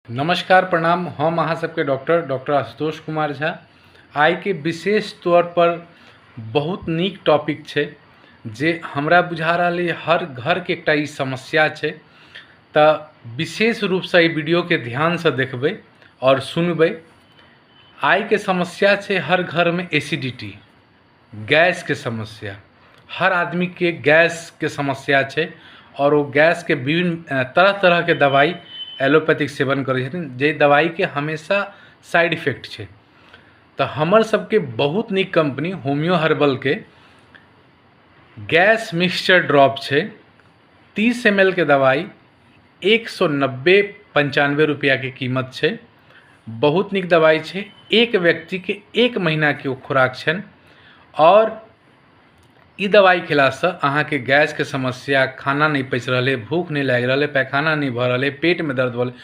नमस्कार प्रणाम। हम अहाँ सबके डॉक्टर डॉक्टर आशुतोष कुमार झा। आइके विशेष तौर पर बहुत नीक टॉपिक छै जे हमरा बुझा रहल अइ हर घरके एकटा ई समस्या छै, तऽ विशेष रूपसँ एहि वीडियोके ध्यानसँ देखबै आओर सुनबै। आइके समस्या छै हर घरमे एसिडिटी, गैसके समस्या। हर आदमीके गैसके समस्या छै आओर ओ गैसके विभिन्न तरह तरहके दवाइ एलोपैथिक सेवन करै छथिन, जाहि दवाइके हमेशा साइड इफेक्ट छै। तऽ हमर सबके बहुत नीक कम्पनी होमियो हर्बलके गैस मिक्सचर ड्रॉप छै। 30 एम एल के दवाइ 190-95 रुपैआके कीमत छै। बहुत नीक दवाइ छै। एक व्यक्तिके 1 महीनाके ओ खुराक छनि आओर ई दवाइ खेलासँ अहाँके गैसके समस्या, खाना नहि पचि रहल अइ, भूख नहि लागि रहल अइ, पैखाना नहि भऽ रहल अइ, पेटमे दर्द भऽ रहल अइ,